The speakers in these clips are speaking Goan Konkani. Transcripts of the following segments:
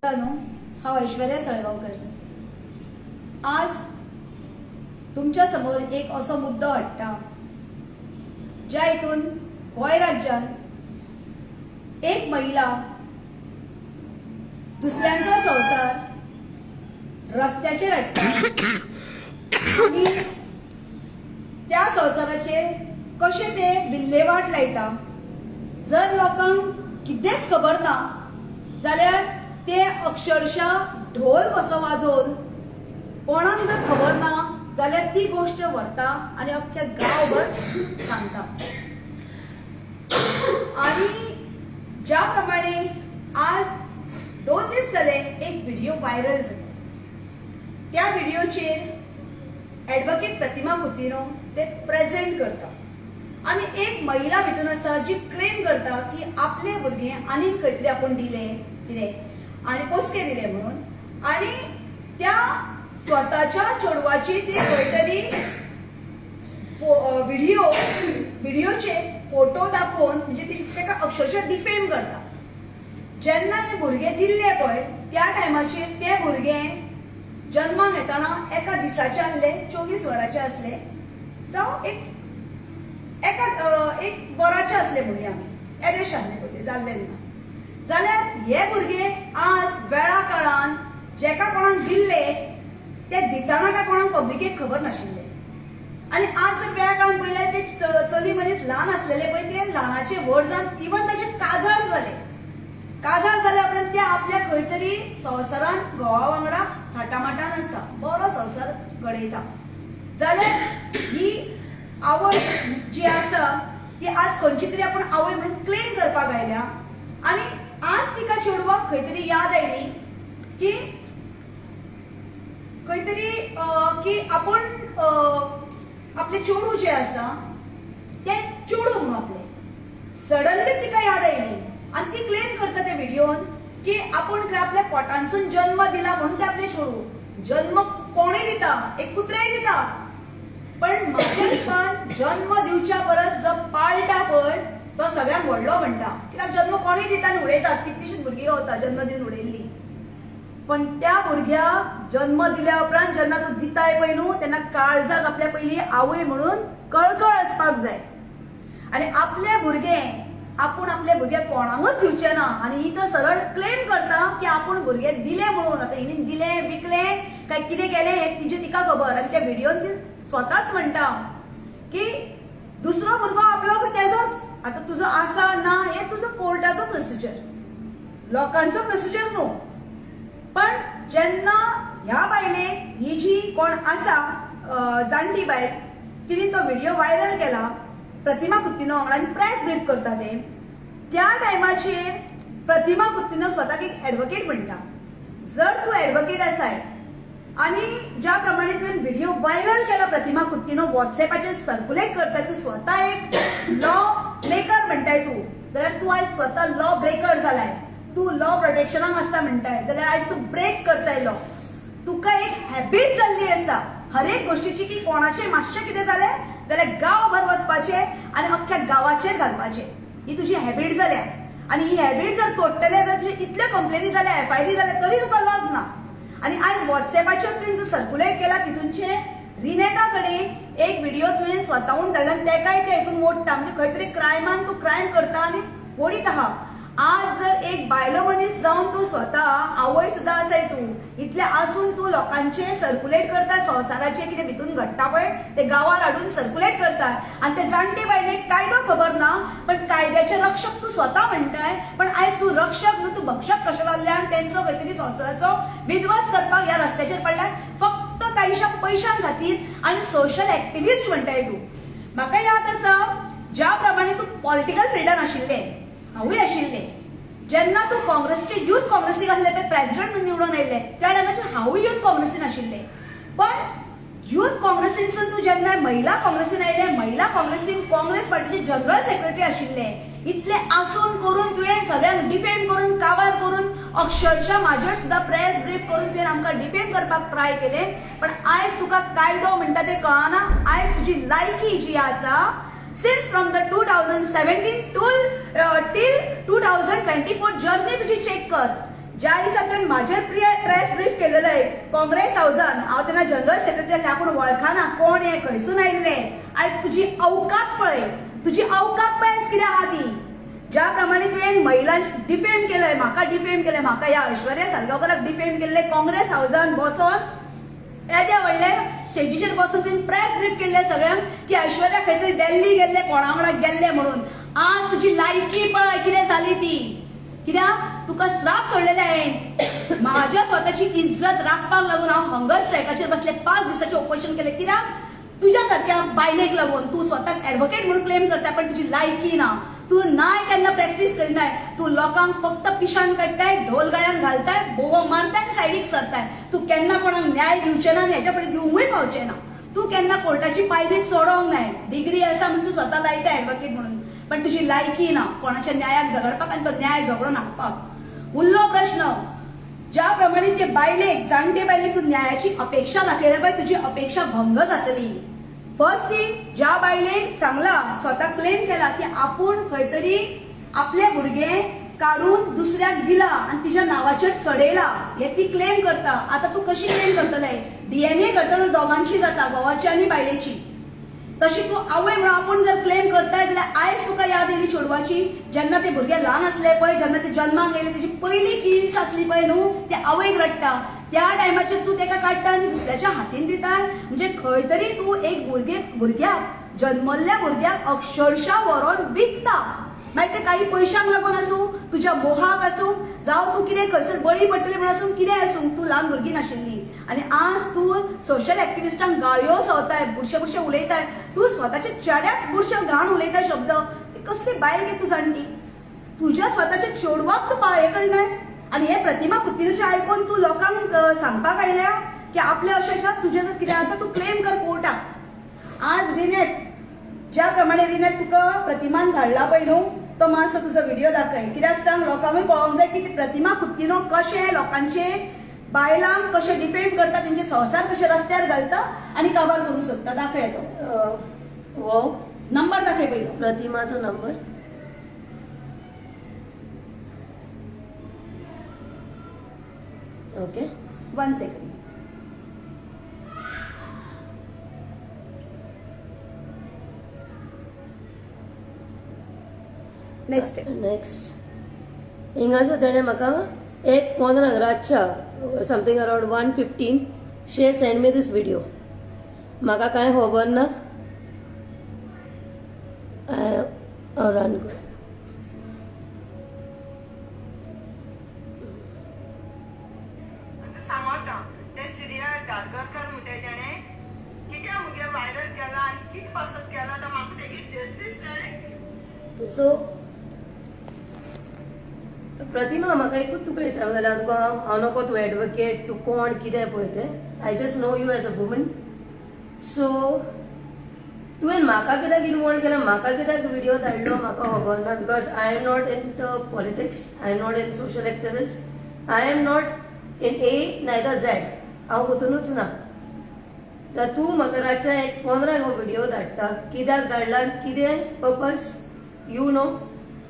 मित्रांनो, हांव ऐश्वर्या सळगांवकर. आज तुमच्या समोर एक असो मुद्दो हाडटा ज्या हितून गोंय राज्यान एक महिला दुसऱ्यांचो संवसार रस्त्याचेर हाडटा आनी त्या संवसाराचे कशे ते विल्लेवाट लायता. जर लोकांक कितेंच खबर ना जाल्यार ते अक्षरशः ढोल कसो वाजोवन कोणाक जर खबर ना जाल्यार ती गोश्ट व्हरता आनी अख्ख्या गांवभर सांगता. आणि ज्या प्रमाणे आज 2 दीस जाले एक व्हिडिओ व्हायरल जाता, त्या व्हिडिओचेर एडवोकेट प्रतिमा कुतिनो ते प्रेझेंट करता आनी एक महिला भितून आसा जी क्लेम करता की आपले भुरगे आनीक खंय तरी आपूण दिले कितें आनी पोसके दिले म्हणून आनी त्या स्वताच्या चेडवाची ती खंय तरी व्हिडिओचे फोटो दाखोवन, म्हणजे ती ताका अक्षरशः डिफेम करता. जेन्ना हे भुरगे दिल्ले पळय, त्या टायमाचेर ते भुरगे जन्माक येतना एका दिसाचे आसले, 24 वरांचे आसले, जावं एक एका एक वराचे आसले म्हणुया आमी, येदेशे आसले भुरगे जाल्ले ना. जाल्यार हे भुरगे आज वेळा काळान जेका कोणाक दिल्ले, ते दितना काय कोणाक पब्लिकेक खबर नाशिल्ले. आनी आज जर वेळा काळान पळयल्यार ते चली मनीस ल्हान आसलेले पळय, ते ल्हानाचे व्हड जावन इवन ताचे काजार जाले. काजार जाल्या उपरांत ते आपल्या खंय तरी संवसारान घोवा वांगडा थाटामाटान आसा, बरो संवसार घडयता. जाल्यार ही आवय जी आसा ती आज खंयची तरी आपूण आवय म्हणून क्लेम करपाक आयल्या आनी आज तिका चेडवाक खंय तरी याद आयली की खंय तरी की आपूण आपले चेडूं जें आसा तें चेडूं म्हणून आपलें सडनली तिका याद आयली आनी ती क्लेम करता त्या व्हिडियोन की आपूण खंय आपल्या पोटांसून जन्म दिला म्हणून ते आपले चेडूं. जन्म कोणूय दिता, एक कुत्रेय दिता, पण म्हाज्या हिसपान जन्म दिवच्या परस जो पाळटा पळय तो सगळ्यांत व्हडलो म्हणटा. कित्याक जन्म कोणूय दिता आनी उडयतात. कितलीशीच भुरगीं गावता जन्म दिवन उडयल्ली. पण त्या भुरग्याक जन्म दिल्या उपरांत जेन्ना तूं दिताय पळय न्हू, तेन्ना काळजाक आपल्या पयलीं आवय म्हणून कळकळ आसपाक जाय. आनी आपले भुरगे आपूण आपले भुरगे कोणाकूच दिवचे ना आनी ही तर सरळ क्लेम करता की आपूण भुरगे दिले म्हणून. आतां हिणी दिले, विकले काय कितें केलें हें तिजें तिका खबर. आनी त्या व्हिडियोन ती स्वताच म्हणटा की दुसरो भुरगो आपलो तेजोच. आतां तुजो आसा ना हें तुजो कोर्टाचो प्रोसिजर, लोकांचो प्रोसिजर न्हू. पण जेन्ना ह्या बायलेक, ही जी कोण आसा जाणटी बायल, तिणे तो व्हिडिओ व्हायरल केला प्रतिमा कुत्तिनो वांगडा आनी प्रेस ब्रीफ करता ते, त्या टायमाचेर प्रतिमा कुत्तिनो स्वताक एक एडवोकेट म्हणटा. जर तूं एडवोकेट आसाय आनी ज्या प्रमाणे तुवें व्हिडिओ व्हायरल केला प्रतिमा कुत्तिनो, वॉट्सॅपाचेर सर्क्युलेट करता, तूं स्वता एक लॉ मेकर म्हणटाय तूं, जाल्यार तूं आयज स्वता लॉ ब्रेकर जालाय. तूं लॉ प्रोटेक्शनाक आसता म्हणटाय, जाल्यार आयज तूं ब्रेक करताय लॉ. तुका एक हॅबीट जाल्ली आसा हर एक गोष्टीची की कोणाचें मातशें कितें जालें जाल्यार गांवभर वचपाचें आनी अख्ख्या गांवाचेर घालपाचें. ही तुजी हॅबीट जाल्या आनी ही हॅबीट जर तोडटले जाल्यार तुजे इतले कंप्लेनी जाल्या, एफआयआर जाल्या, तरी तुका लज ना. आनी आयज वॉट्सॅपाचेर तुवें जो सर्क्युलेट केला, तितूनचे रिनेता कडेन एक व्हिडिओ तुवें स्वताहून धाडला आनी तेकाय ते हितून मोडटा. म्हणजे खंय तरी क्रायमान तूं क्रायम करता आनी ओडीत आहा. आज जर एक बायलो मनीस जावन तूं स्वता आवय सुद्दां आसाय तूं, इतलें आसून तूं लोकांचे सर्क्युलेट करता, संवसाराचे कितें भितून घडटा पळय ते गांवार हाडून सर्क्युलेट करता. आनी ते जाणटे बायलेक कायदो खबर ना, पण कायद्याचे रक्षक तूं स्वता म्हणटाय, पण आयज तूं रक्षक न्हू, तूं भक्षक कशें जाल्ल्यान तेंचो खंय तरी संवसाराचो विध्वंस करपाक ह्या रस्त्याचेर पडल्या फक्त कांयशा पयशां खातीर. आनी सोशल एक्टिविस्ट म्हणटाय तूं. म्हाका याद आसा, ज्या प्रमाणे तूं पॉलिटिकल फिल्डान आशिल्ले, हांवूय आशिल्ले, जेन्ना तूं काँग्रेसीचे युथ काँग्रेसीक आसले पळय, प्रेसिडेंट म्हणून निवडून आयिल्ले, त्या टायमाचेर हांवूय युथ काँग्रेसीन आशिल्ले. पण युथ काँग्रेसीनसून तूं जेन्ना महिला काँग्रेसीन आयले, महिला काँग्रेसीन काँग्रेस पार्टीचे जनरल सेक्रेटरी आशिल्ले. इतले आसून करून तुवें सगळ्यांक डिफेम करून, काबार करून, अक्षरशः म्हाजेर सुद्दां प्रेस ब्रीफ करून तुवें आमकां डिफेम करपाक ट्राय केलें. पण आयज तुका कायदो म्हणटा ते कळना. आयज तुजी लायकी जी आसा, since from the 2017 to till 2024 journey तुजी चेक कर. ज्या दिसा तुवें म्हाजेर प्रेस ब्रीफ केलेले काँग्रेस हावजान, हांव तेन्ना जनरल सेक्रेटरी आसलें, आपूण वळखना कोण हे, खंयसून आयिल्ले. आयज तुजी अवकात पळय, तुजी अवकात पळय आयज कितें आहा ती. ज्या प्रमाणे तुवें महिलांक डिफेम केलंय, म्हाका डिफेम केलंय, म्हाका ह्या ऐश्वर्या सालगांवकाराक डिफेम केल्लें, काँग्रेस हावजान बसोन येद्या व्हडल्या स्टेजीचेर बसून तुवें प्रेस ब्रीफ केल्लें सगळ्यांक की ऐश्वर्या खंय तरी दिल्ली गेल्ले, कोणा वांगडा गेल्ले म्हणून. आज तुजी लायकी पळय कितें जाली ती. कित्याक तुका श्राप सोडलेले हांवें. म्हाज्या स्वताची इज्जत राखपाक लागून हांव हंगर स्ट्रायकाचेर बसले, 5 दिसाचें उपोशण केलें. कित्याक? तुज्या सारक्या बायलेक लागून. तूं स्वताक एडवोकेट म्हणून क्लेम करता, पण तुजी लायकी ना. तूं नाय केन्ना प्रॅक्टीस करिनाय. तूं लोकांक फक्त पिशान काडटाय, ढोल गळ्यान घालताय, बोवो मारताय आनी सायडीक सरताय. तूं केन्ना कोणाक न्याय दिवचें ना आनी हेच्या फुडें दिवंकूय पावचें ना. तूं केन्ना कोर्टाची पायरी चडोवंक नाय. डिग्री आसा म्हणून तूं स्वता लायता एडवोकेट म्हणून, पण तुजी लायकी ना कोणाच्या न्यायाक झगडपाक आनी तो न्याय झगडोवन हाडपाक. उरलो प्रश्न, ज्या प्रमाणे ते बायलेक, जाणटे बायलेक तूं न्यायाची अपेक्षा दाखयल्या पळय, तुजी अपेक्षा भंग जातली. फर्स्ट थिंग, ज्या बायलेक सांगला, स्वता क्लेम केला की आपूण खंय तरी आपले भुरगे काडून दुसऱ्याक दिला आनी तिच्या नांवाचेर चडयला, हे ती क्लेम करता. आतां तूं कशी क्लेम करतले? डीएनए करतना दोगांची जाता, घोवाची आनी बायलेची. तशी तूं आवय म्हणून आपूण जर क्लेम करताय जाल्यार आयज तुका याद येयली चेडवाची, जेन्ना ते भुरगे ल्हान आसले पळय, जेन्ना ते जन्माक येयले, तेजी पयली किल्स आसली पळय न्हू, ते आवयक रडटा त्या टायमाचेर तूं तेका काडटा आनी दुसऱ्याच्या हातीन दिता. म्हणजे खंय तरी तूं एक भुरगे, भुरग्याक, जन्मल्ल्या भुरग्याक अक्षरशा व्हरोन विकता. मागीर ते काही पयशांक लागून आसूं, तुज्या मोहाक आसूं, जावं तूं कितें खंयसर बळी पडटली म्हणून आसूं, कितें आसूं, तूं ल्हान भुरगीं नाशिल्ली आनी आज तूं सोशल एक्टिविस्टांक गाळयो संवताय, बुरशे बुरशे उलयताय. तूं स्वताच्या चेड्याक बुरशे घाण उलयता शब्द. ती कसली बायल गे तूं जाणटी? तुज्या स्वताच्या चेडवाक तूं हें करिनाय आनी हे प्रतिमा कुतिन्होचें आयकून तूं लोकांक सांगपाक आयल्या की आपलें अशें आसा. तुजें जर कितें आसा, तूं क्लेम कर कोर्टाक. आज रिनेट, ज्या प्रमाणे रिनेट तुका प्रतिमान धाडला पळय न्हू, तो मातसो तुजो व्हिडिओ दाखय. कित्याक सांग, लोकांकूय पळोवंक जाय की प्रतिमा कुतिन्हो कशें लोकांचे बायलांक कशें डिफेम करता, तेंचे संवसार कशे रस्त्यार घालता आनी काबार करूंक सोदता. दाखय तो. हो. नंबर दाखय पयलो. प्रतिमाचो number. Okay. One second. Next. Next, हिंगासो तेणें म्हाका 1:15 रातच्या, something around 1:15, she send me this video. म्हाका कांय खबर ना. रन कर. आतां सांगता, ते सिरियल धारगळकर म्हणटा तेणें कित्याक मुगे व्हायरल केला आनी कितें पासत केला, तो म्हाका तेगी जस्टीस जाय. सो प्रतिमा, म्हाका एकूच तुका सांग जाल्यार तुका हांव नको तूं एडवोकेट, तूं कोण कितें पळय तें. I just know you as a woman. So तुवें म्हाका कित्याक इनवॉल्व केला, म्हाका कित्याक व्हिडिओ धाडलो, म्हाका खबर ना, because I am not in the politics, I am not in social activist, I am not in A neither Z, हांव कोतूनच ना. जाल्यार तूं म्हाका रातच्या 1:15 हो व्हिडिओ धाडटा, कित्याक धाडला, कितें पर्पज, you know.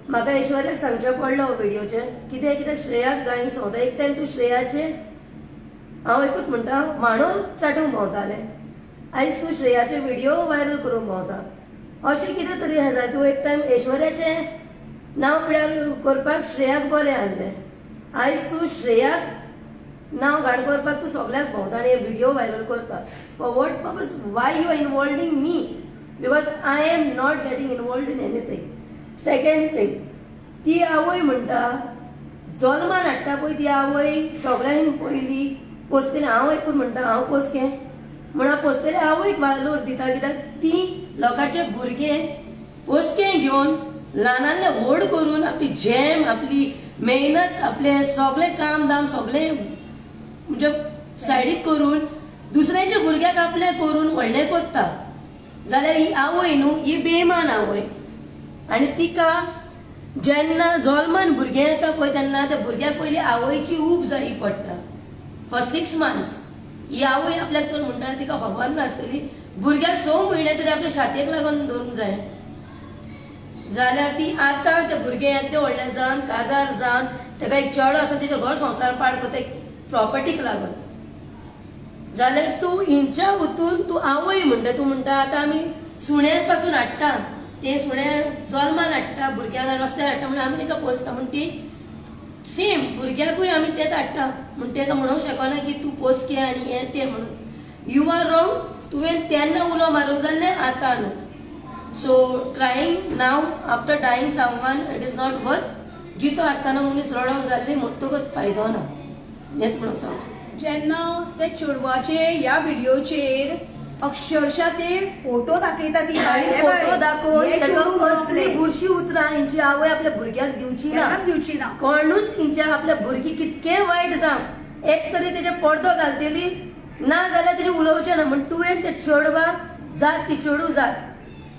म्हाका ऐश्वर्याक सांगचें पडलें हो व्हिडिओचें कितें, कित्याक श्रेयाक गायन सोंवता. एक टायम तूं श्रेयाचें, हांव एकूच म्हणटा, व्हाणो चाटूंक भोंवतालें, आयज तूं श्रेयाचे व्हिडिओ व्हायरल करूंक भोंवता. अशें कितें तरी हें जाय. तूं एक टायम ऐश्वर्याचें नांव पिड्यार करपाक श्रेयाक बरें आहलें, आयज तूं श्रेयाक नांव घाण करपाक तूं सगल्याक भोंवता आनी हे व्हिडिओ व्हायरल करता. For what purpose? Why you are involving me? Because I am not getting involved in anything. Second thing, ती आवय म्हणटा जल्मान हाडटा पळय ती आवय सगळ्यांक पयली पोसतली. हांव एकूच म्हणटा, हांव पोसकें म्हणून पोसतले आवयक वालोर दिता, कित्याक ती लोकांचे भुरगे पोसकें घेवन ल्हानांतले व्हड करून आपली झेम, आपली मेहनत, आपलें सगळें काम धाम सगळें म्हणजे सायडीक करून दुसऱ्यांच्या भुरग्याक आपलें करून व्हडलें करता. जाल्यार ही आवय न्हू, ही बेमान आवय. आनी तिका जेन्ना जल्मान भुरगें येता पळय तेन्ना त्या भुरग्याक पयली आवयची ऊब जाय पडटा फॉर 6 मंथ्स. ही आवय आपल्याक तर म्हणटा तिका खबर नासतली, भुरग्याक 6 म्हयने तरी आपल्या छातयेक लागून दवरूंक जाय. जाल्यार ती आतां ते भुरगे येद्दे व्हडले जावन काजार जावन ताका एक चेडो आसा, तेजे घर संवसार पाड करता एक प्रॉपर्टीक लागून. जाल्यार तूं हिंच्या हितून तूं आवय म्हणटा, तूं म्हणटा आतां आमी सुण्यां पासून हाडटा, ते सुणे जल्मान हाडटा भुरग्यांक, रस्त्यार हाडटा म्हणून आमी तांकां पोसता, म्हण ती सेम भुरग्याकूय आमी तेच हाडटा म्हण ताका म्हणूंक शकना की तूं पोसके आनी हें तें म्हणून. You are wrong. तुवें तेन्ना उलो मारूंक जाल्लें, आतां न्हू. So crying now after dying someone, it is not worth. जितो आसतना मनीस रडोंक जाल्ली, मरतकच फायदो ना, हेंच म्हणूंक सांगता. जेन्ना ते चेडवाचे ह्या व्हिडिओचेर अक्षरशः ते फोटो दाखयता ती आनी फोटो दाखोवन हे ताका चेडूं असली बसलें. बुरशी उतरां हिंची आवय आपल्या भुरग्याक दिवची ना. केन्नाच दिवची ना. कोणूच हिंच्या आपल्या भुरगीं कितकें वायट जावं, एक तरी तेजे पडदो घालतली ना जाल्यार तेजें उलोवचें ना. म्हण तुवें ते चेडवाक जात, ती चेडूं जात.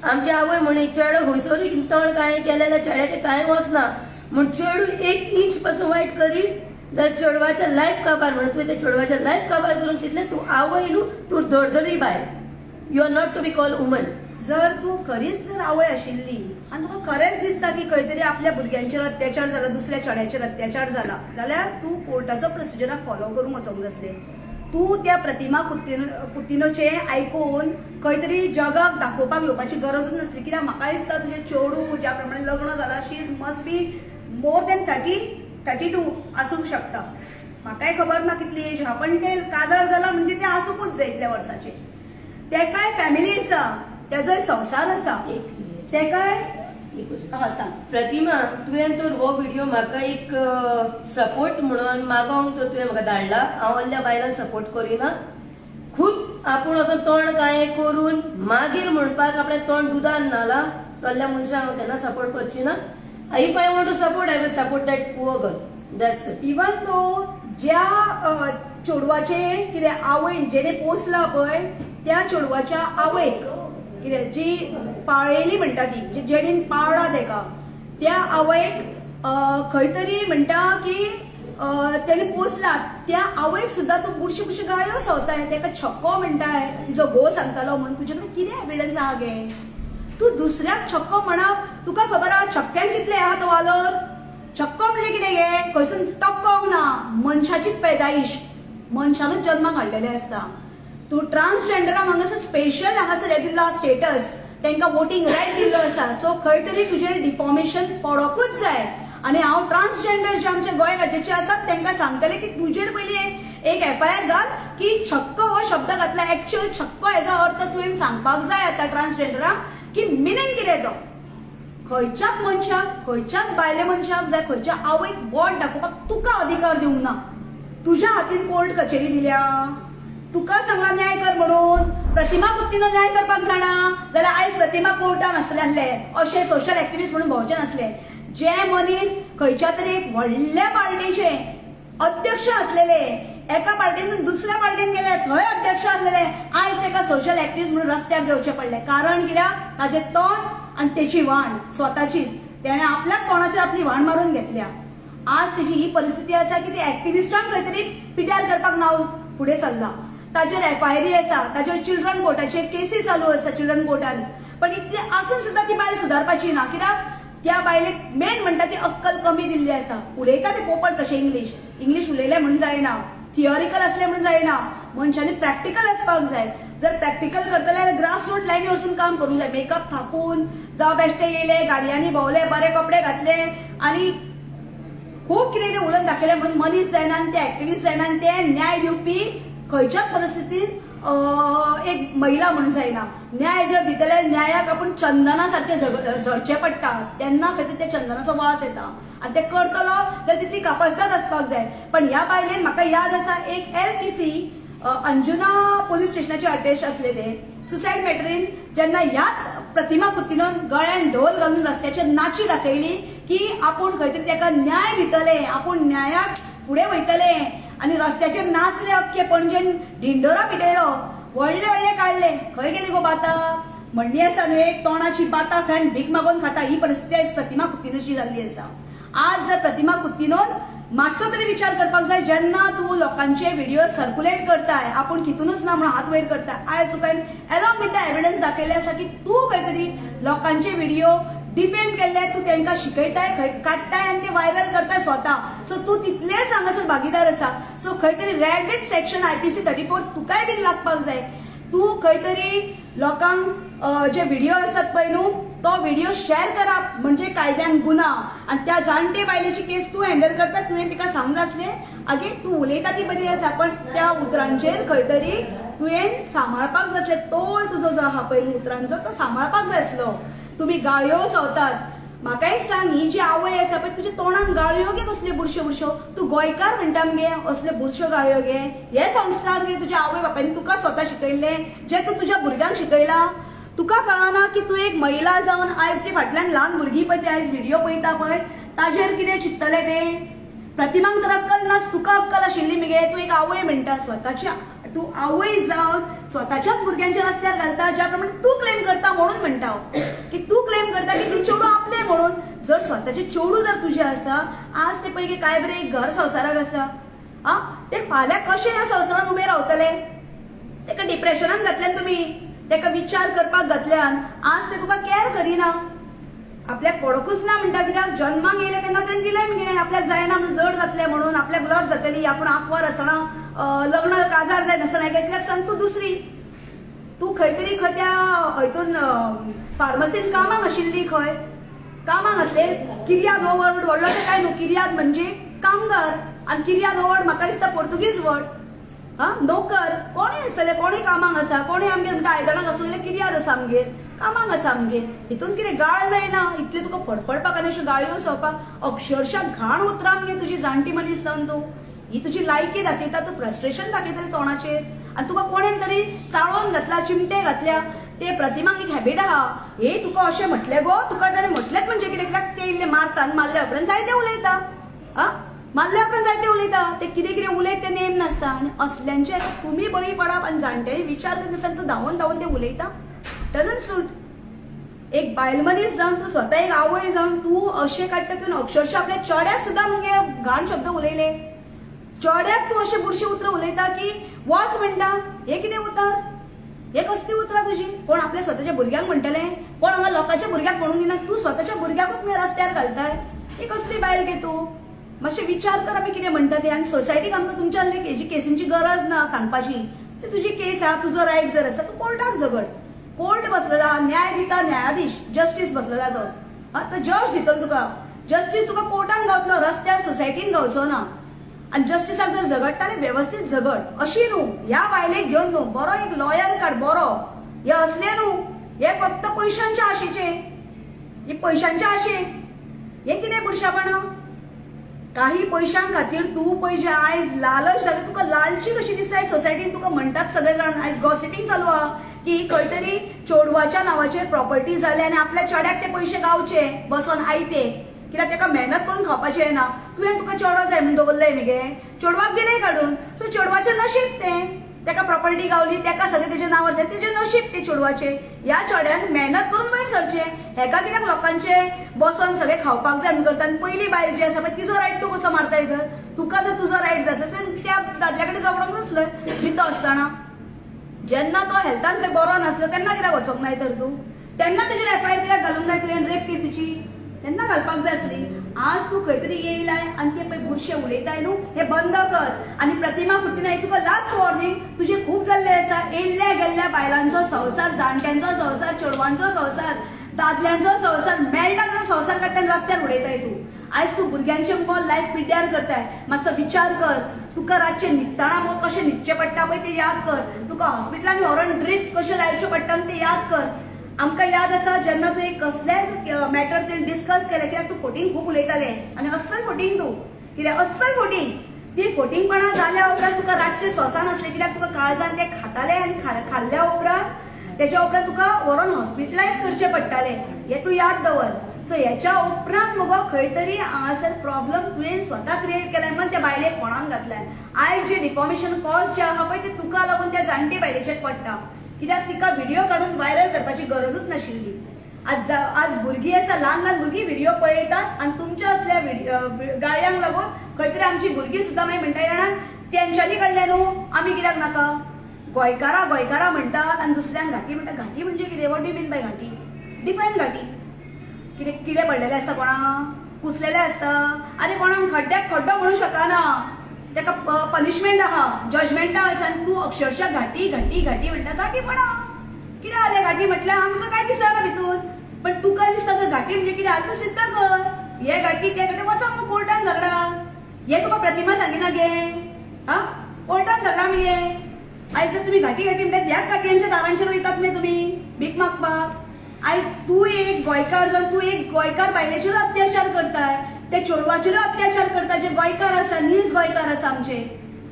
आमची आवय म्हणी, चेडो खंयसरूय तण कांय केलें जाल्यार चेड्याचें कांय वचना. म्हण चेडूं एक इंच पासून वायट करीत जाल्यार चेडवाचें लायफ काबार. म्हणून तुवें त्या चेडवाचें लायफ काबार करून चिंतलें. तूं आवय न्हू, तूं दरदरी बायल. You are not to be call woman. जर तूं खरीच जर आवय आशिल्ली आनी तुका खरेंच दिसता की खंय तरी आपल्या भुरग्यांचेर अत्याचार जाला, दुसऱ्या चेड्याचेर अत्याचार जाला, जाल्यार तूं कोर्टाचो प्रोसिजराक फॉलो करूंक वचोंक जाय आसलें. तूं त्या प्रतिमा कुतिनोचें आयकून खंय तरी जगाक दाखोवपाक येवपाची गरजूच नासली, कित्याक म्हाका दिसता तुजें चेडूं ज्या प्रमाणे लग्न जाला, she is must be more than 30, 32 आसूंक शकता. म्हाकाय खबर ना कितली एज आहा, पण ते काजार जाला म्हणजे ते आसूंकूच जाय इतल्या वर्साचे. तेकाय फॅमिली आसा, तेजोय संवसार आसा. एक मिनिट. तेकाय एकूच. हा, सांग. प्रतिमा, तुवें तर हो व्हिडिओ म्हाका एक सपोर्ट म्हणून मागोंक तर तुवें म्हाका धाडला. हांव आहल्या बायलांक सपोर्ट करिना. खूद आपूण असो तोंड कांय करून मागीर म्हणपाक आपणें तोंड दुदान न्हाला, तसल्या मनशांक हांव केन्ना सपोर्ट करची ना. If I want to support, I will support that poor girl, that's it. Even तो ज्या चेडवाचे कितें आवयन जेणे पोसला पळय, त्या चेडवाच्या आवयक कितें जी पाळेली म्हणटा ती, जी जेणेन पाळ्ळा तेका, त्या आवयक खंय तरी म्हणटा की तेणे पोसला त्या आवयक सुद्दां तूं बुरशी बुरशी गाळयो संवताय, तेका छक्को म्हणटाय, तिजो घोव सांगतालो म्हणून. तुजे कडेन कितें एविडन्स आहा गे? तूं दुसऱ्याक छक्को म्हणप, तुका खबर आहा छक्क्यान कितले आहा तो वालोर? छक्को म्हणजे कितें गे? खंयसून टपकोंक ना, मनशाचीच पैदाईश, मनशानूच जल्माक हाडलेले आसता. तूं ट्रान्सजेंडरांक हांगासर स्पेशल हांगासर हे दिल्लो आहा स्टेटस, तांकां वोटींग रायट दिल्लो आसा. सो खंय तरी तुजें डिफॉमेशन पडोकूच जाय. आनी हांव ट्रान्सजेंडर जे आमच्या गोंय राज्याचे आसात तांकां सांगतलें की तुजेर पयलीं एक एफआयआर घाल की छक्को हो शब्द घातला. एक्च्युअल छक्को हेजो अर्थ तुवें सांगपाक जाय आतां ट्रान्सजेंडरांक की मिनींग कितें तो. खंयच्याच मनशाक, खंयच्याच बायले मनशाक जाय खंयच्या आवयक बोट दाखोवपाक तुका अधिकार दिवंक ना. तुज्या हातीन कोर्ट कचेरी दिल्या? तुका सांगला न्याय कर म्हणून? प्रतिमा कुत्तीनो न्याय करपाक जाणा जाल्यार आयज प्रतिमा कोर्टान आसतले आसले, अशे सोशल एक्टिविस्ट म्हणून भोंवचे नासले. जे मनीस खंयच्या तरी एक व्हडल्या पार्टीचे अध्यक्ष आसलेले, एका पार्टीसून दुसऱ्या पार्टीन गेले, थंय अध्यक्ष आसलेले, आयज ताका सोशल एक्टिविस्ट म्हणून रस्त्यार देंवचे पडले. कारण कित्याक? ताजें तोंड आनी तेची व्हाण स्वताचीच. तेणें आपल्याच तोंडाचेर आपली व्हाण मारून घेतल्या. आज तेजी ही परिस्थिती आसा की ते एक्टिविस्टांक खंय तरी पिड्यार करपाक नांव फुडें सरला. ताजेर एफआयआर आसा, ताजेर चिल्ड्रन कोर्टाचे केसी चालू आसा चिल्ड्रन कोर्टान. पण इतले आसून सुद्दां ती बायल सुदारपाची ना, कित्याक त्या बायलेक मेन म्हणटा ती अक्कल कमी दिल्ली आसा. उलयता ते पोपट कशें इंग्लीश. इंग्लीश उलयलें म्हणून जायना, थियोरिकल असलें म्हणून जायना, मनशांनी प्रॅक्टिकल आसपाक जाय. जर प्रॅक्टिकल करतले जाल्यार ग्रास रूट लायनी वचून काम करूंक जाय. मेकअप थापून जावं बेश्टे येयले, गाडयांनी भोंवले, बरे कपडे घातले आनी खूब कितें कितें उलोवन दाखयलें म्हणून मनीस जायना आनी ते एक्टिविस्ट जायना आनी ते न्याय दिवपी खंयच्याच परिस्थितीत एक महिला म्हणून जायना. न्याय जर दितले, न्यायाक आपूण चंदना सारकें झडचें पडटा, तेन्ना खंय तरी त्या चंदनाचो वास येता. आनी ते करतलो जाल्यार तितली कापस्ताद आसपाक जाय. पण ह्या बायलेन म्हाका याद आसा, एक एलपीसी अंजुना पोलीस स्टेशनाचे अटॅच आसले ते सुसायड मॅटरीन, जेन्ना ह्याच प्रतिमा कुत्तीनोन गळ्यान ढोल घालून रस्त्याचेर नाची दाखयली की आपूण खंय तरी ताका न्याय दितले, आपूण न्यायाक फुडें वयतले, आनी रस्त्याचेर नाचले, अख्खे पणजेन ढिंडोरा पिटयलो, व्हडले व्हडले काडले. खंय गेली गो बाता? म्हणणी आसा न्हू एक, तोंडाची बाता खायन भीक मागोवन खाता. ही परिस्थिती आयज प्रतिमा कुत्तीनोची जाल्ली आसा. आज जर प्रतिमा कुत्तीनोन मातसो तरी विचार करपाक जाय, जेन्ना तूं लोकांचे व्हिडिओ सर्क्युलेट करताय, आपूण कितूनच ना म्हणून हात वयर करताय. आयज तुका एलॉंग विथ the evidence दाखयले आसा की तूं खंय तरी लोकांचे व्हिडिओ डिफेम केल्ले तूं तांकां शिकयताय, खंय काडटाय आनी ते व्हायरल करताय स्वता. सो तूं तितलेच हांगासर भागीदार आसा. सो खंय तरी read with section IPC 34 तुकाय बीन लागपाक जाय. तूं खंय तरी लोकांक जे व्हिडिओ आसात पळय न्हू, तो व्हिडिओ शेअर करप म्हणजे कायद्यान गुन्हा. आनी त्या जाणटे बायलेची केस तूं हँडल करता. तुवें तिका सांगूंक आसलें, आगे तूं उलयता ती बरी आसा, पण त्या उतरांचेर खंय तरी तुवें सांबाळपाक जाय आसलें. तोल तुजो जो आहा पळय न्हू उतरांचो, तो सांबाळपाक जाय आसलो. तुमी गाळयो संवतात. म्हाका एक सांग, ही जी आवय आसा पळय, तुज्या तोंडान गाळयो गे कसल्यो बुरश्यो बुरश्यो. तूं गोंयकार म्हणटा मगे, असल्यो बुरश्यो गाळयो गे. हे संस्कार गे तुज्या आवय बापायन तुका स्वता शिकयल्ले, जे तूं तुज्या भुरग्यांक शिकयला. तुका कळना की तूं एक महिला जावन आयज जी फाटल्यान ल्हान भुरगीं पळय, ते आयज व्हिडिओ पळयता पळय, ताजेर कितें चिंततले ते? प्रतिमांक तर अक्कल ना, तुका अक्कल आशिल्ली मगे. तूं एक आवय म्हणटा स्वताच्या, तूं आवय जावन स्वताच्याच भुरग्यांच्या रस्त्यार घालता. ज्या प्रमाणे तूं क्लेम करता म्हणून म्हणटा हांव की तूं क्लेम करता की ती चेडूं आपलें म्हणून. जर स्वताचें चेडूं जर तुजें आसा, आज ते पळय काय बरें एक घर संवसाराक आसा. आ ते फाल्यां कशें ह्या संवसारान उबे रावतले? ताका डिप्रेशनान घातल्यान तुमी, ताका विचार करपाक घातल्यान आज ते तुका कॅर करिना, आपल्याक पडोकूच ना म्हणटा. कित्याक जन्माक येयलें तेन्ना तुवें दिलें मगे, आपल्याक जायना म्हणून, जड जातलें म्हणून, आपल्याक लज जातली, आपूण आंकवार आसतना लग्न काजार जाय नासतना. कित्याक सांग तूं दुसरी, तूं खंय तरी खंय त्या हितून फार्मसीन कामाक आशिल्ली. खंय कामाक आसले? किर्याद हो वर्ड व्हडलो काय न्हू. किर्याद म्हणजे कामगार आनी किर्याद हो वर्ड म्हाका दिसता पोर्तुगीज वर्ड. हा नोकर कोणूय आसतले, कोणूय कामाक आसा, कोणूय आमगेर म्हणटा आयदनां घासूंक जाल्यार किर्याद आसा आमगेर, कामाक आसा आमगेर. हितून कितें गाळ जायना इतलें तुका फडफडपाक आनी अश्यो गाळयो संवपाक. अक्षरशा घाण उतरां मगे तुजी. जाणटी मनीस जावन तूं ही तुजी लायकी दाखयता. तूं फ्रस्ट्रेशन दाखयतले तोंडाचेर आनी तुका कोणेन तरी चाळोवन घातला, चिमटे घातल्या. ते प्रतिमाक एक हॅबिट आहा, हे तुका अशें म्हटलें गो, तुका ताणें म्हटलेंच म्हणजे कितें? कित्याक ते इल्ले मारता आनी मारल्या उपरांत जायते उलयता. आ मारल्या उपरांत जायते उलयता. ते कितें कितें उलयत ते नेम नासता. आनी असल्यांचे तुमी बळी पडप आनी जाणट्यांनी विचार करिनासतना तूं धांवून धांवून ते उलयता, डजन्ट सूट. एक बायल मनीस जावन तूं स्वता एक आवय जावन तूं अशें काडटा. तूं अक्षरशा आपल्या चेड्याक सुद्दां मगे घाण शब्द उलयले. चेड्याक तूं अशें बुरशीं उतरां उलयता की वच म्हणटा. हे कितें उतर? हे कसली उतरां तुजी? कोण आपल्या स्वताच्या भुरग्यांक म्हणटलें? कोण हांगा लोकांच्या भुरग्याक म्हणूंक दिना. तूं स्वताच्या भुरग्याकूच मगे रस्त्यार घालताय. ही कसली बायल गे तूं? मातशें विचार कर आमी कितें म्हणटा ते. आनी सोसायटीक आमकां तुमच्या हेजी केसींची गरज ना सांगपाची. ती तुजी केस आहा, तुजो रायट जर आसा, तूं कोर्टाक झगड. कोर्ट बसलेला आहा, न्याय दिता न्यायाधीश, जस्टीस बसलेला तो. हा तो जज दितलो तुका जस्टीस. तुका कोर्टान गावतलो, रस्त्यार सोसायटीन गावचो ना. आनी जस्टिसाक जर झगडटा जाल्यार वेवस्थीत झगड, अशी न्हू ह्या बायलेक घेवन न्हू. बरो एक लॉयर काड बरो. हे असले न्हू, हे फक्त पयशांच्या आशेचे, हे पयशांच्या आशेक. हे कितें बुरशेपणां? काही पयशां खातीर तूं पयशे आयज लालच जालें तुका, लालची कशी दिसता सोसायटीन. तुका म्हणटात सगळे जाण, आयज गॉसिपींग चालू आहा की खंय तरी चेडवाच्या नांवाचेर प्रॉपर्टी जाली आनी आपल्या चेड्याक ते पयशे गावचे बसोन आयते, कित्याक ताका मेहनत करून खावपाचें येना. तुवें तुका चेडो जाय म्हणून दवरलें मगे, चेडवाक दिलें काडून. सो चेडवाचें नशीब तें, ताका प्रॉपर्टी गावली, ताका सगळें तेजें नांवार जालें, तेजें नशीब तें चेडवाचें. ह्या चेड्यान मेहनत करून वयर सरचें. हेका कित्याक लोकांचे बसोन सगळें खावपाक जाय म्हणून करता? आनी पयली बायल जी आसा पळय, तिजो रायट तूं कसो मारता तर? तुका जर तुजो रायट जाय आसत तर त्या दादल्या कडेन झगडोंक नासलें. जितो आसतना जेन्ना तो हेल्थान खंय बरो नासलो तेन्ना कित्याक वचोंक नाय तर तूं? तेन्ना तेजेर एफआयआर कित्याक घालूंक नाय तुवें रेप केसीची? तेन्ना घालपाक जाय आसली. आज तूं खंय तरी येयलाय आनी ते पळय बुरशे उलयताय न्हू, हे बंद कर. आनी प्रतिमा कुतिन्हो, ही तुका लास्ट वॉर्निंग. तुजें खूब जाल्लें आसा. येयल्ल्या गेल्ल्या बायलांचो संवसार, जाणट्यांचो संवसार, चेडवांचो संवसार, दादल्यांचो संवसार, मेळटा ताजो संवसार काडटा आनी रस्त्यार उडयताय तूं. आयज तूं भुरग्यांचे मुगो लायफ पिड्ड्यार करताय. मातसो विचार कर. तुका रातचें न्हिदतना मुगो कशें न्हिदचें पडटा पळय तें याद कर. तुका हॉस्पिटलांनी व्हरोन ड्रिप्स कश्यो लावच्यो पडटा ते याद कर. आमकां याद आसा जेन्ना तूं एक कसलेंच मॅटर तुवें डिस्कस केलें, कित्याक तूं फटींग खूब उलयतालें आनी अस्सल फटींग तूं. कित्याक अस्सल फटींग, ती फटींगपणां जाल्या उपरांत तुका रातचें सोंसान आसलें, कित्याक तुका काळजान ते खाताले आनी खाल्ल्या उपरांत, तेच्या उपरांत तुका व्हरोन हॉस्पिटलायज करचें पडटालें, हें तूं याद दवर. सो हेच्या उपरांत मुगो खंय तरी हांगासर प्रॉब्लम तुवें स्वता क्रिएट केलाय म्हण त्या बायलेक कोणाक घातलाय. आयज जे डिफॉमेशन कॉज जे आहा पळय, ते तुका लागून त्या जाणटे बायलेचेर पडटा, कित्याक तिका व्हिडिओ काडून व्हायरल करपाची गरजूच नाशिल्ली. आज भुरगीं आसा, ल्हान ल्हान भुरगीं व्हिडिओ पळयतात आनी तुमच्या असल्या गाळयांक लागून खंय तरी आमची भुरगीं सुद्दां मागीर म्हणटा, जाणा, तेंच्यांनी काडल्या न्हू, आमी कित्याक नाका? गोंयकारा गोंयकारा म्हणटात आनी दुसऱ्यांक घाटी म्हणटा. घाटी म्हणजे कितें? What you mean by घाटी? डिफायन घाटी. कितें किडे पडलेले आसता कोणाक, कुसलेले आसता. आनी कोणाक खड्ड्याक खड्डो म्हणू शकना, ताका पनिशमेंट आहा, जजमेंटा आसा. आनी तूं अक्षरशः घाटी घाटी घाटी म्हणटा. घाटी म्हणा, कितें जालें? घाटी म्हटल्यार आमकां कांय दिसना भितून, पण तुका दिसता जर घाटी म्हणजे कितें आहा, तूं सिद्ध कर. हे घाटी ते घाटी, वचो मग कोर्टान झगडा. हे तुका प्रतिमा सांगिना गे? हा, कोर्टान झगडा मगे. आयज जर तुमी घाटी घाटी म्हणटात, ह्याच घाटयांच्या दारांचेर वयतात मगे तुमी भीक मागपाक. आयज तूं एक गोंयकार जावन तूं एक गोंयकार बायलेचेर अत्याचार करताय, त्या चेडवाचेर अत्याचार करता जे गोंयकार आसा, नीज गोंयकार आसा आमचे.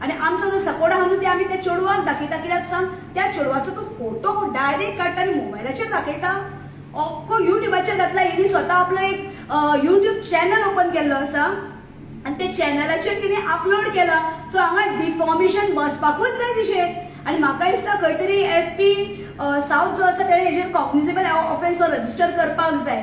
आनी आमचो जो सपोर्ट आहा न्हू, ते आमी त्या चेडवाक दाखयता. कित्याक सांग? त्या चेडवाचो तूं फोटो डायरेक्ट काडटा आनी मोबायलाचेर दाखयता, अख्खो युट्यूबाचेर घातला. हेणी स्वता आपलो एक युट्यूब चॅनल ओपन केल्लो आसा आनी ते चॅनलाचेर तिणे अपलोड केला. सो हांगा डिफॉमेशन बसपाकूच जाय तिचेर. आनी म्हाका दिसता खंय तरी एसपी सावथ जो आसा, तेणे हेजेर कॉग्निजेबल ऑफेन्स हो रजिस्टर करपाक जाय,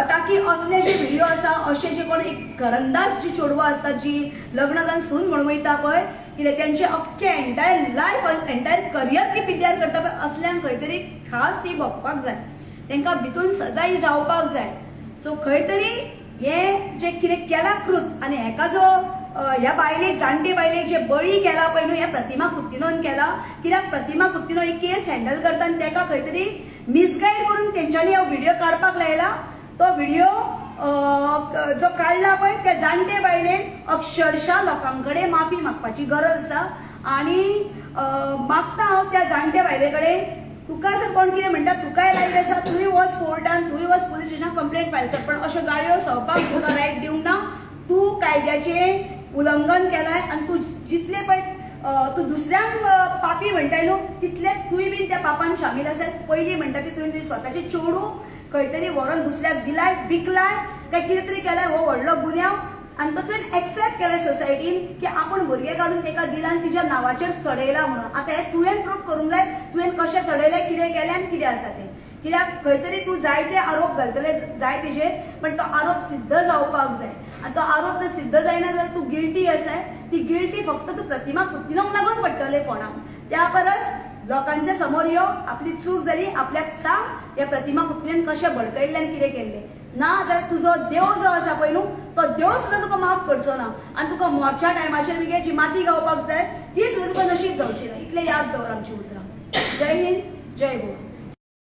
ताकी असले जे व्हिडिओ आसा, अशे जे कोण एक घरंदाज जी चेडवां आसतात, जी लग्न जावन सून म्हणून वयता पळय, कितें तेंचे अख्खे एंटायर लायफ, एंटायर करियर ती पिड्ड्यार करता पळय, असल्यांक खंय तरी खास ती भोगपाक जाय, तांकां भितून सजाय जावपाक जाय. सो खंय तरी हे जे कितें केला कृत, आनी हेका जो ह्या बायलेक, जाणटे बायलेक जे बळी केला पळय न्हू, ह्या प्रतिमा कुत्तिनोन केला. कित्याक प्रतिमा कुत्तिनो ही केस हँडल करता आनी तेका खंय तरी मिसगायड करून तेंच्यांनी हो व्हिडिओ काडपाक लायला. तो व्हिडिओ जो काडला पळय, त्या जाणटे बायलेन अक्षरशः लोकां कडेन माफी मागपाची गरज आसा. आनी मागता हांव त्या जाणट्या बायले कडेन, तुका जर कोण कितें म्हणटा, तुकाय रायट आसा, तुंय वच कोर्टान, तुंय वच पुलीस स्टेशनाक कंप्लेंट फायल कर. पण अश्यो गाळयो संवपाक तुका रायट दिवंक ना. तूं कायद्याचें उल्लंघन केलाय आनी तूं जितले पळय तूं दुसऱ्यांक पापी म्हणटाय न्हू, तितले तूंय बीन त्या पापान शामील आसा. पयलीं म्हणटा ती तुवें तुवें स्वताचे चेडूं खंय तरी व्हरोन दुसऱ्याक दिलाय, विकलाय, काय कितें तरी केलाय. हो व्हडलो गुन्यांव. आनी तो तुवें एक्सेप्ट केलाय सोसायटीन की आपूण भुरगें काडून तेका दिला आनी तिच्या नांवाचेर चडयला म्हणून. आतां हें तुवें प्रूफ करूंक जाय, तुवें कशें चडयलें, कितें केलें आनी कितें आसा तें. कित्याक खंय तरी तूं जायते आरोप घालतले जाय तेजेर, पण तो आरोप सिद्ध जावपाक जाय. आनी तो आरोप जर सिद्ध जायना जाल्यार तूं गिल्टी आसाय. ती गिल्टी फक्त तूं प्रतिमा कुत्तिनोक लागून पडटले फोणाक. त्या परस लोकांच्या समोर यो, आपली चूक जाली आपल्याक सांग, ह्या प्रतिमा कुत्तीन कशें भडकयल्लें आनी कितें केल्लें. ना जाल्यार तुजो देव जो आसा पळय न्हू, तो देव सुद्दां तुका माफ करचो ना. आनी तुका मोरच्या टायमाचेर मगे जी माती गावपाक जाय, ती सुद्दां तुका नशीब जावची ना. इतलें याद दवर आमची उतरां. जय हिंद, जय गोवा.